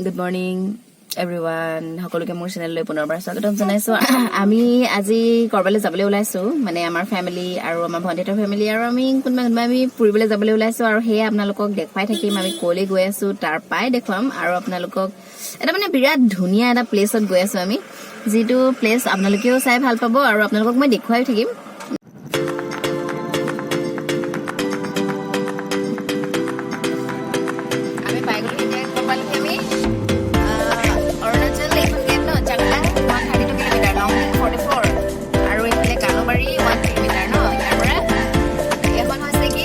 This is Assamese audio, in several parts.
গুড মৰ্ণিং এভৰিৱান, সকলোকে মোৰ চেনেললৈ পুনৰবাৰ স্বাগতম জনাইছোঁ। আমি আজি ক'ৰবালৈ যাবলৈ ওলাইছোঁ, মানে আমাৰ ফেমিলি আৰু আমাৰ ভণ্টিহঁতৰ ফেমিলি আৰু আমি কোনোবা কোনোবা আমি ফুৰিবলৈ যাবলৈ ওলাইছোঁ। আৰু সেয়ে আপোনালোকক দেখুৱাই থাকিম আমি ক'লৈ গৈ আছোঁ, তাৰ পৰাই দেখুৱাম। আৰু আপোনালোকক এটা মানে বিৰাট ধুনীয়া এটা প্লেচত গৈ আছোঁ আমি, যিটো প্লেচ আপোনালোকেও চাই ভাল পাব আৰু আপোনালোকক মই দেখুৱাই থাকিম। আমি পাই গ'লো। এতিয়া ক'ত পালোহি আমি? অৰুণাচল এইখন গেট ন, চাংলাং 132 কিলোমিটাৰ, লংডিং 44 আৰু এইফালে কানুবাৰী 1 কিলোমিটাৰ ন ইয়াৰ পৰা। এইখন হৈছে কি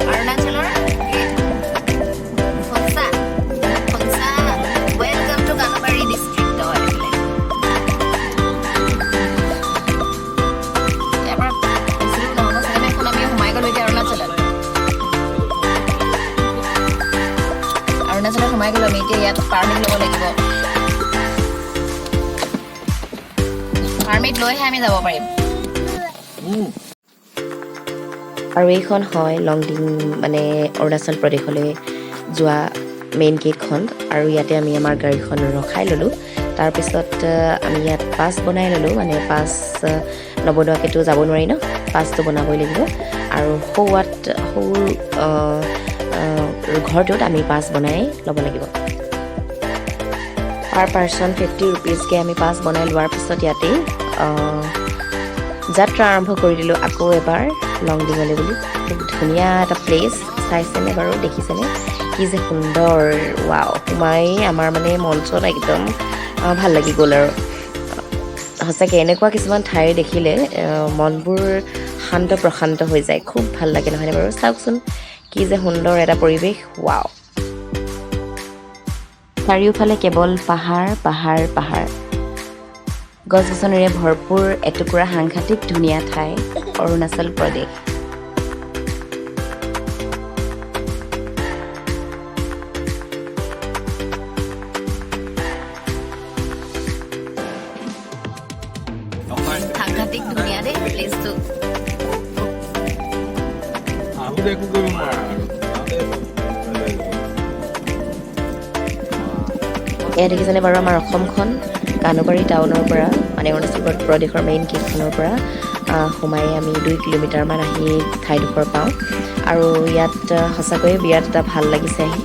অৰুণাচলৰ gate, Khonsa, Khonsa. Welcome to Kanubari district. এইফালে ইয়াৰ পৰা বেছি দূৰ নহ'ব চাগে ন এইখন। আমি সোমাই গ'লো এতিয়া অৰুণাচলত। অৰুণাচলত সোমাই গ'লো আমি। এতিয়া ইয়াত পাৰ্মিট ল'ব লাগিব। পাৰ্মিট লৈহে আমি যাব পাৰিম। আৰু এইখন হয় লংডিং, মানে অৰুণাচল প্ৰদেশলৈ যোৱা মেইন গেটখন। আৰু ইয়াতে আমি আমাৰ গাড়ীখন ৰখাই ল'লোঁ। তাৰপিছত আমি ইয়াত পাছ বনাই ল'লোঁ, মানে পাছ নবনোৱাকৈতো যাব নোৱাৰি ন, পাছটো বনাবই লাগিব। আৰু সৌৱাত সৌ আহ, আহ, ঘৰটোত আমি পাছ বনাই ল'ব লাগিব। পাৰ পাৰ্চন 50 ৰুপিজকৈ আমি পাছ বনাই লোৱাৰ পিছত ইয়াতেই যাত্ৰা আৰম্ভ কৰি দিলোঁ আকৌ এবাৰ লংডিঙলৈ বুলি। খুব ধুনীয়া এটা প্লেচ, চাইছেনে বাৰু, দেখিছেনে কি যে সুন্দৰ! ৱাও! সোমাই আমাৰ মানে মন চন একদম ভাল লাগি গ'ল। আৰু সঁচাকৈ এনেকুৱা কিছুমান ঠাই দেখিলে মনবোৰ শান্ত প্ৰশান্ত হৈ যায়, খুব ভাল লাগে, নহয়নে বাৰু? চাওকচোন কি যে সুন্দৰ এটা পৰিৱেশ, ৱাও! চাৰিওফালে কেৱল পাহাৰ, পাহাৰ, পাহাৰ, গছ গছনিৰে ভৰপূৰ এটুকুৰা সাংঘাতিক ধুনীয়া ঠাই অৰুণাচল প্ৰদেশ। সাংঘাতিক ধুনীয়া দেই প্লেচটো। আহোঁতে একো কৰিব নোৱাৰা আৰু যাওঁতে। এয়া দেখিছেনে বাৰু আমাৰ অসমখন? কানুবাৰী টাউনৰ পৰা, মানে অৰুণাচল প্ৰদেশৰ মেইন গেটখনৰ পৰা সোমাই আমি 2 কিলোমিটাৰমান আহি ঠাইডোখৰ পাওঁ। আৰু ইয়াত সঁচাকৈয়ে বিৰাট এটা ভাল লাগিছে আহি।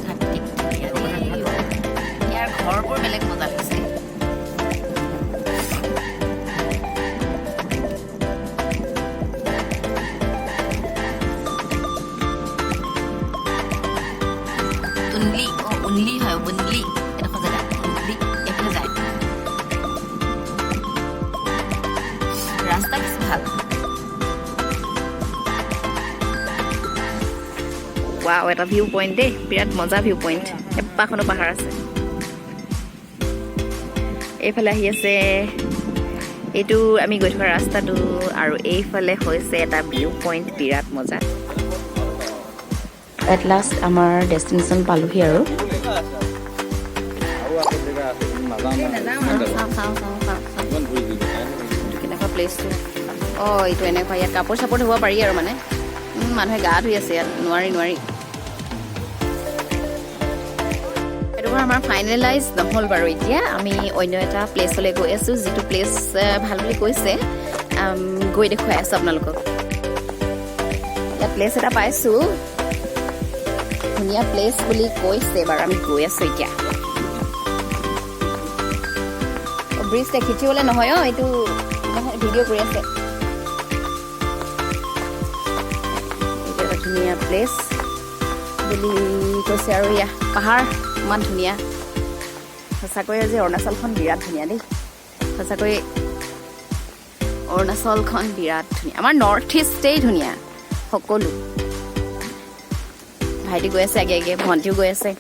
সাংঘাতিক ধুনীয়া দেই। ইয়াৰ ঘৰবোৰ বেলেগ মজা লাগিছে। উনলি, অ উনলি হয়, উনলি এডোখৰ জেগা উনলি, এইফালে যায় ৰাস্তা কিছু ভাল। ৱাও, এটা ভিউ পইণ্ট দেই, বিৰাট মজা ভিউ পইণ্ট। কেইবাখনো পাহাৰ আছে। এইফালে আহি আছে এইটো আমি গৈ থকা ৰাস্তাটো আৰু এইফালে হৈছে এটা ভিউ পইণ্ট, বিৰাট মজা। এট লাষ্ট আমাৰ ডেষ্টিনেশ্যন পালোহি আৰু। আৰু আছে, জেগা আছে, কিন্তু নাযাওঁ না। চাওঁ, চাওঁ, চাওঁ, চাওঁ, চাওঁ। ইমান ঘূৰি ঘূৰি। এইটো কেনেকুৱা প্লেচটো! অঁ, এইটো এনেকুৱা, ইয়াত কাপোৰ চাপোৰ ধুব পাৰি আৰু মানে মানুহে গা ধুই আছে ইয়াত। নোৱাৰি, নোৱাৰি। সেইটো বাৰু আমাৰ ফাইনেলাইজ নহ'ল বাৰু। এতিয়া আমি অন্য এটা প্লেচলৈ গৈ আছোঁ, যিটো প্লেচ ভাল বুলি কৈছে। গৈ দেখুৱাই আছোঁ আপোনালোকক। ইয়াত প্লেচ এটা পাইছোঁ, ধুনীয়া প্লেচ বুলি কৈছে বাৰু। আমি গৈ আছোঁ এতিয়া। ব্ৰিজ খিচিবলৈ নহয় অ', এইটো নহয়, ভিডিঅ' কৰি আছে। এইটো এটা ধুনীয়া প্লেচ বুলি কৈছে। আৰু ইয়া পাহাৰ ইমান ধুনীয়া। সঁচাকৈ আজি অৰুণাচলখন বিৰাট ধুনীয়া দেই। সঁচাকৈ অৰুণাচলখন বিৰাট ধুনীয়া। আমাৰ নৰ্থ ইষ্টেই ধুনীয়া সকলো। ভাইটি গৈ আছে আগে আগে, ভণ্টিও গৈ আছে।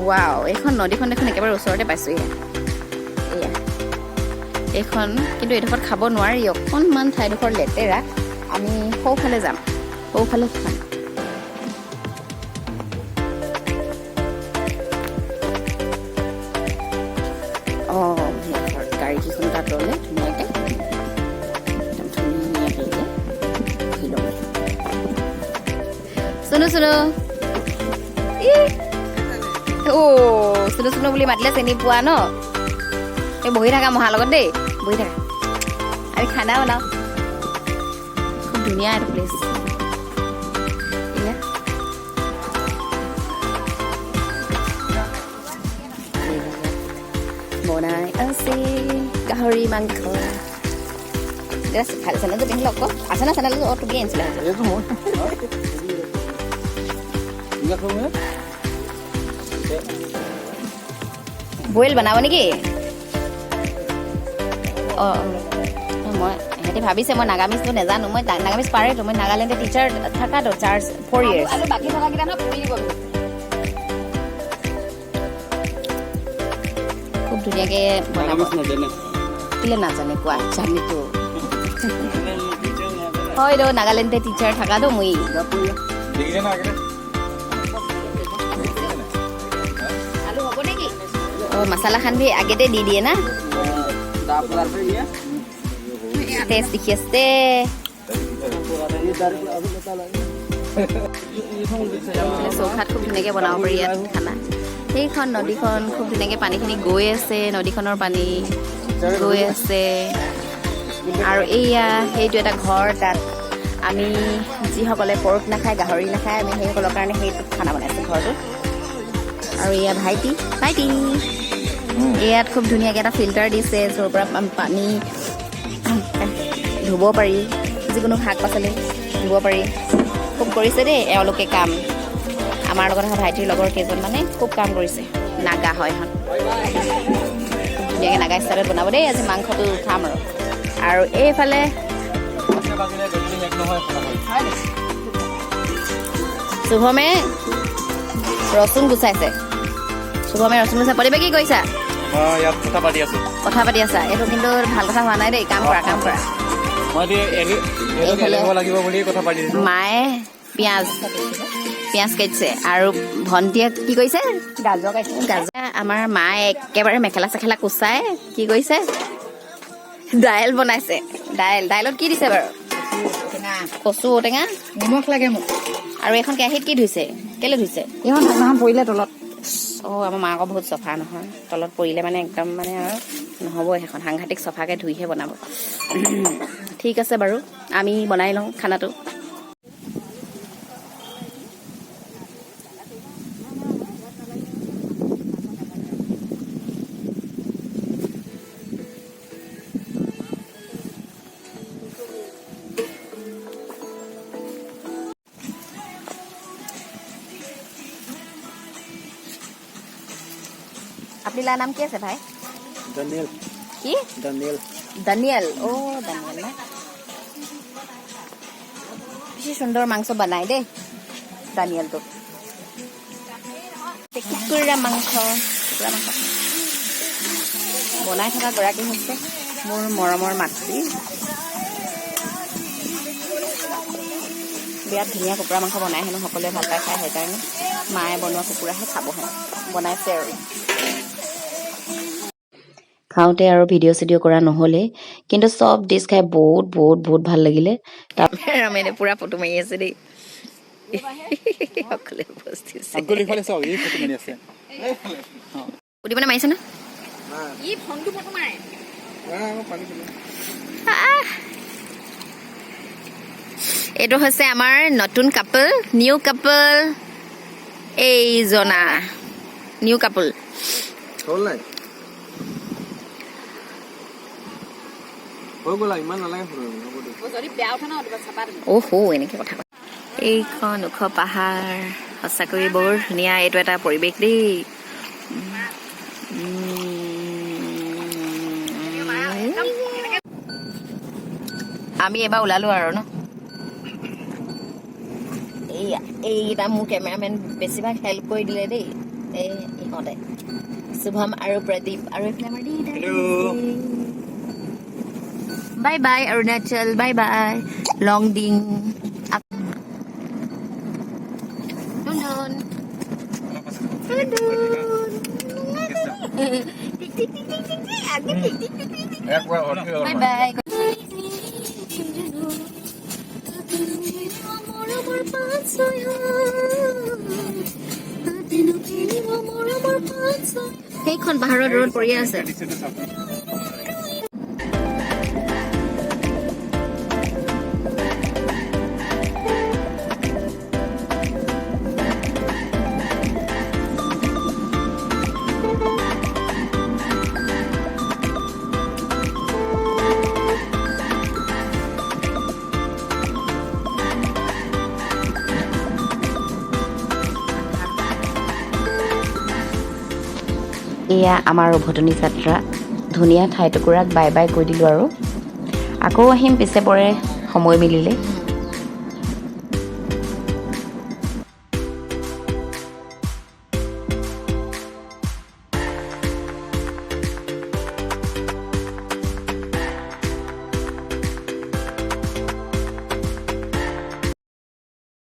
ৱাও, এইখন নদীখন দেখোন একেবাৰে ওচৰতে পাইছোঁ। এয়া, এয়া এইখন। কিন্তু এইডোখৰত খাব নোৱাৰি, অকণমান ঠাইডোখৰ লেতেৰা। আমি সৌফালে যাম, সৌফালে খাম। অঁ, সেই গাড়ীকেইখন তাত ৰ'লে ধুনীয়াকৈ, একদম ধুনীয়াকৈ। এতিয়া বহি ল'ম। চুনু, চুনু, ই অ' চুনু, চুনু বুলি মাতিলে চিনি পোৱা ন? এই বহি থাকা মহাৰ লগত দেই, বহি থাকা। আমি খানা বনাওঁ। খুব ধুনীয়া এইটো প্লেচ। এয়া বনাই আছে গাহৰি মাংস। ভাল চেণ্ডেলযোৰ পিন্ধি লওক। আছে না চেণ্ডেলযোৰ? অঁ, তুমি আনিছিলা সেইযোৰ। এইটো মই ইয়াত সোমাই। বইল বনাব নেকি? অঁ অঁ, মই সিহঁতি ভাবিছে মই নাগামিজটো নাজানো। মই নাগামিজ পাৰেতো, মই নাগালেণ্ডে টিচাৰ থাকাতো 4 ইয়েৰ্ছ। আৰু বাকী থকাকেইটা নহয় পুৰি দিব। খুব ধুনীয়াকৈ বনাব। নাগামিজ নাজানে। কেলে নাজানে কোৱা? জানিতো হয় তো, নাগালেণ্ডে টিচাৰ থাকাতো মই। দেখিছে না আগতে? আলু হ'ব নেকি? অঁ, মছলা খান বি আগতে দি দিয়ে না। টেষ্ট দেখি আছে। চৌখাত খুব ধুনীয়াকৈ বনাব পাৰি ইয়াত খানা। সেইখন নদীখন, খুব ধুনীয়াকৈ পানীখিনি গৈ আছে, নদীখনৰ পানী গৈ আছে। আৰু এইয়া সেইটো এটা ঘৰ। তাত আমি যিসকলে পৰ্ক নাখায়, গাহৰি নাখায়, আমি সেইসকলৰ কাৰণে সেইটোত খানা বনাইছোঁ ঘৰটোত। আৰু এয়া ভাইটি, ভাইটি। ইয়াত খুব ধুনীয়াকৈ এটা ফিল্টাৰ দিছে, য'ৰ পৰা পানী ধুব পাৰি, যিকোনো শাক পাচলি ধুব পাৰি। খুব কৰিছে দেই এওঁলোকে কাম। আমাৰ লগত অহা ভাইটিৰ লগৰ কেইজনমানে খুব কাম কৰিছে। নাগা হয় এখন, খুব ধুনীয়াকৈ নাগা ষ্টাইলত বনাব দেই আজি। মাংসটো খাম আৰু। আৰু এইফালে নহয়। শুভমে ৰচুন গুচাইছে। শুভমে ৰচুন গুচাই। প্ৰতিভা, কি কৰিছা? মই ইয়াত কথা পাতি আছো। কথা পাতি আছা? এইটো কিন্তু ভাল কথা হোৱা নাই দেই। কাম কৰা, কাম কৰা। মই এতিয়া এইফালে এৰিব লাগিব বুলি কথা পাতি আছো। মায়ে পিঁয়াজ কাটিছে আৰু ভণ্টিয়ে কি কৰিছে? গাজৰ কাটিছে। গাজৰ। আমাৰ মায়ে একেবাৰে মেখেলা চেখেলা কোচাই কি কৰিছে? দাইল বনাইছে। দাইল, দাইলত কি দিছে বাৰু? টেঙা। কচু, ঔটেঙা। নিমখ লাগে মোক। আৰু এইখন কেৰাহীত কি ধুইছে? কেলে ধুইছে? এইখন ঢাকনাখন পৰিলে তলত। অঁ, আমাৰ মা আকৌ বহুত চফা নহয়। তলত পৰিলে মানে একদম মানে আৰু নহ'ব সেইখন। সাংঘাতিক চফাকৈ ধুইহে বনাব। ঠিক আছে বাৰু, আমি বনাই লওঁ খানাটো। আপোনাৰ নাম কি আছে ভাই? দানিয়েল। কি? দানিয়েল। দানিয়েল। ও দানিয়েল না, বেছি সুন্দৰ মাংস বনাই দেই দানিয়েলটো। কুকুৰা মাংস, কুকুৰা মাংস বনাই থকা গৰাকী হৈছে মোৰ মৰমৰ মাতৃ। বিৰাট ধুনীয়া কুকুৰা মাংস বনাই হেনো, সকলোৱে ভাল পায় খাই। সেইকাৰণে মায়ে বনোৱা কুকুৰাহে খাব হেনো, বনাইছে। আৰু খাওঁতে আৰু ভিডিঅ' চিডিঅ' কৰা নহ'লে, কিন্তু চব ডিছ খাই বহুত বহুত বহুত ভাল লাগিলে। ৰমেনে পুৰা ফটো মাৰি আছে দেই। সকলোৱে বস্তু আংকুল, ইফালে চাওক, এই ফটো মাৰি আছে। উঠিবনে মাৰিছে ন? ই ফোনটো ফটো মাৰে। আহ! এইটো হৈছে আমাৰ নতুন কাপল, নিউ কাপল। এইজনা নিউ কাপল। হ'ল নাই? হৈ গ'ল আৰু, ইমান নালাগে ফটো হ'ব দে। যদি বেয়া উঠে ন, চাবা তুমি। অহ, এনেকে কথা কয়। এইখন ওখ পাহাৰ, সঁচাকৈ বৰ ধুনীয়া এইটো এটা পৰিৱেশ দেই। আমি এবাৰ ওলালো আৰু ন। এই এইকেইটা মোৰ কেমেৰামেন বেছিভাগ হেল্প কৰি দিলে দেই। এই ইহঁতে শুভম আৰু প্ৰদীপ আৰু এইফালে আমাৰ দেউতা। Hello. Bye bye Arunachal, bye bye Longding. টুনটুন, টুনটুন। টিক টিক টিক টিক টিক টিক, আগে টিক টিক টিক টিক টিক। Bye bye. সেইখন পাহাৰত ৰ'দ পৰি আছে। দৃশ্যটো চাওক। এয়া আমাৰ উভতনি যাত্ৰা। ধুনীয়া ঠাই টুকুৰাক বাই বাই কৈ দিলোঁ আৰু আকৌ আহিম পিছে পৰে সময় মিলিলে।